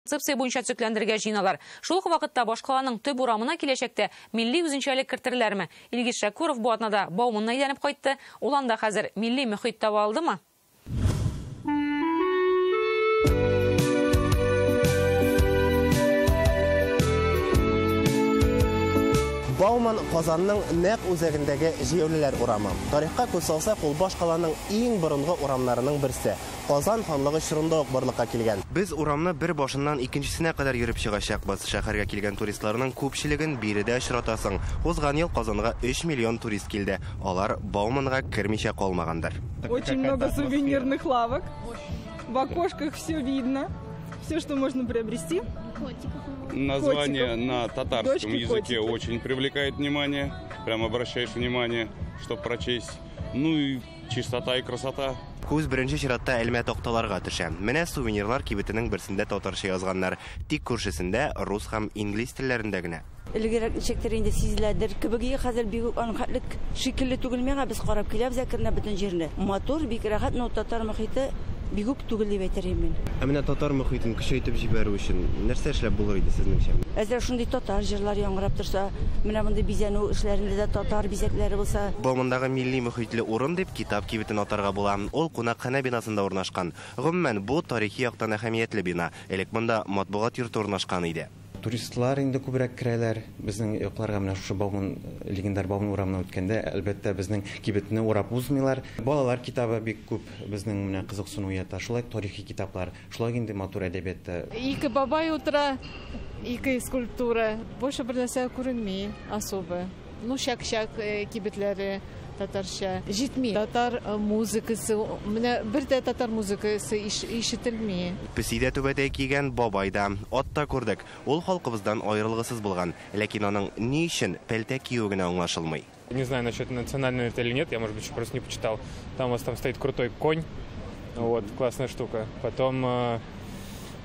Концепция буенча төзекләндерергә җыеналар. Шул ук вакытта башкаланың төп урамына киләчәктә милли үзенчәлек кертерләрме? Илгиз Шәкүров бу атнада Бауманны әйләнеп кайтты. Ул анда хәзер милли мөхит таба алдымы? Бауман Казанның нәкъ үзәгендәге җәяүлеләр урамы. Тарихка күз салсак, ул башкаланың иң борынгы урамнарының берсе. Казан ханлыгы чорында ук барлыкка килгән. Без урамны бер башыннан икенчесенә кадәр йөреп чыгачакбыз. Шәһәргә килгән туристларның күпчелеген биредә очратасың. Узган ел Казанга 3 миллион турист килде. Алар Бауманга кермичә калмагандыр. Очень много сувенирных лавок. В окошках все видно. Все, что можно приобрести. Название Котиков. На татарском Дочки языке котики. Очень привлекает внимание. Прям обращаешь внимание, чтобы прочесть. Ну и чистота и красота. Күз беренче чиратта элмә такталарга төшә. Менә сувенирлар кибетенең берсендә татарча язганнар. Тик күршесендә рус һәм инглиз телләрендә генә. Элегрәк ничектер инде сизеләдер кебек, хәзер бик үк аның хәтлек шикелле түгел миңа, без карап киләбез әкренләп бөтен җирне. Матур, бик рәхәт, но татар мохите бик үк түгел дип әйтер идем мин. Ә менә татар мохитен көчәйтеп җибәрү өчен нәрсә эшләп булыр иде сезнеңчә? Әзер шундый татар җырлар яңгырап торса, менә мондый бизәнү эшләрендә дә татар бизәкләре булса. Баумандагы милли мохитле урын дип китап кибетен атарга була. Ул кунакханә бинасында урнашкан. Гомумән, бу тарихи яктан әһәмиятле бина. Элек монда матбугат йорты урнашкан иде. Туристлар инде күбрәк керәләр. Безнең якларга менә шушы Бауман, легендар Бауман урамына үткәндә, әлбәттә, безнең кибетне урап узмыйлар. Балалар китабы бик күп безнең менә кызыксыну уята. Шулай тарихи китаплар, шулай инде матур әдәбиятта. Ике бабай утыра, ике скульптура. Больше бер нәрсә күренми особо. Ну, чәк-чәк кибетләре татарча җитми. Татар музыкасы, менә бер дә татар музыкасы ишетелми. Песи дә түбәтәй кигән, бабай да, ат та күрдек. Ул халкыбыздан аерылгысыз булган. Ләкин аның ни өчен пәлтә киюе генә аңлашылмый. Не знаю насчет национального это или нет, я, может быть, еще просто не почитал. Там у вас стоит крутой конь, классная штука. Потом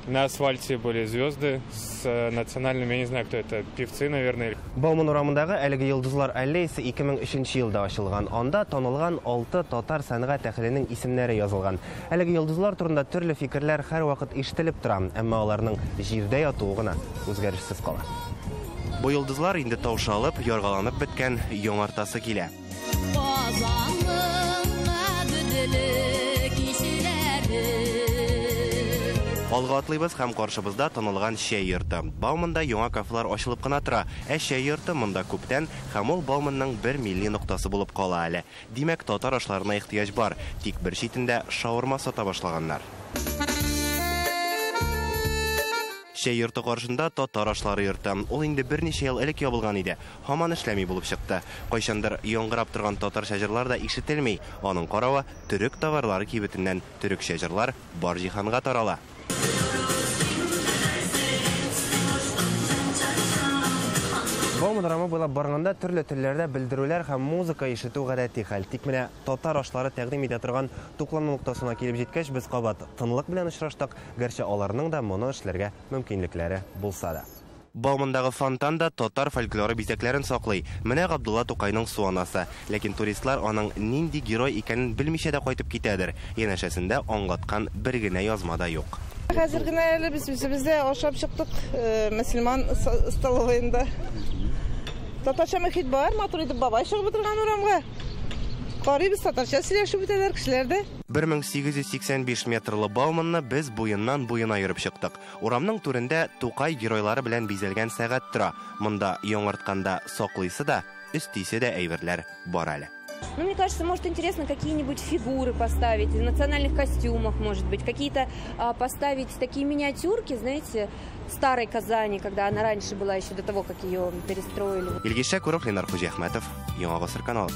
на асфальте были звезды с национальными, я не знаю, кто это, певцы, наверное. Бауман урамындагы әлеге йолдызлар аллеясы ике мең өченче елда ачылган. Анда танылган 6 татар сәнгать әһеленең исемнәре язылган. Әлеге йолдызлар турында төрле фикерләр һәрвакыт ишетелеп тора, әмма аларның җирдә ятуы гына үзгәрешсез кала. Бу йолдызлар инде таушалып, яргаланып беткән, яңартасы килә. Казанның кадерле кешеләре. Алга атлыйбыз һәм каршыбызда танылган чәй йорты. Бауманда яңа кафелар ачылып кына тора. Ә чәй йорты монда күптән һәм ул Бауманның бер милли ноктасы булып кала әле. Димәк, татар ашларына ихтыяҗ бар. Тик бер читендә шаурма сата башлаганнар. Чәй йорты каршында татар ашлары йорты. Ул инде берничә ел элек ябылган иде. Һаман эшләми булып чыкты. Кайчандыр яңгырап торган татарча җырлар да ишетелми. Аның каравы төрек товарлары кибетеннән төрекчә җырлар бар җиһанга тарала. Бауман урамы буйлап барганда төрле телләрдә белдерүләр һәм музыка ишетү гадәти хәл. Тик менә татар ашлары тәкъдим итә торган туклану ноктасына килеп җиткәч, без кабат тынлык белән очраштык, гәрчә аларның да моны эшләргә мөмкинлекләре булса да. Баумандагы фонтан да татар фольклоры бизәкләрен саклый. Менә Габдулла Тукайның су анасы. Ләкин туристлар аның нинди герой икәнен белмичә дә кайтып китәдер. Янәшәсендә аңлаткан бер генә язма да юк. Хәзер генә әле без үзебездә ашап чыктык, мөселман столовыйында. Татарча мөхит бар, матур итеп бабай чыгып утырган урамга. Карыйбыз, татарча сөйләшеп үтәләр кешеләр дә. Бер мең сигез йөз сиксән биш метрлы Бауманны без буеннан буена йөреп чыктык. Урамның түрендә Тукай геройлары белән бизәлгән сәгать тора. Монда яңартканда саклыйсы да, өстисе дә әйберләр бар әле. Мне кажется, может, интересно какие-нибудь фигуры поставить, в национальных костюмах, может быть, какие-то поставить такие миниатюрки, знаете, старой Казани, когда она раньше была, еще до того, как ее перестроили. Илгиз Шәкүров, Ленар Хуҗиәхмәтов, Яңа Гасыр каналы.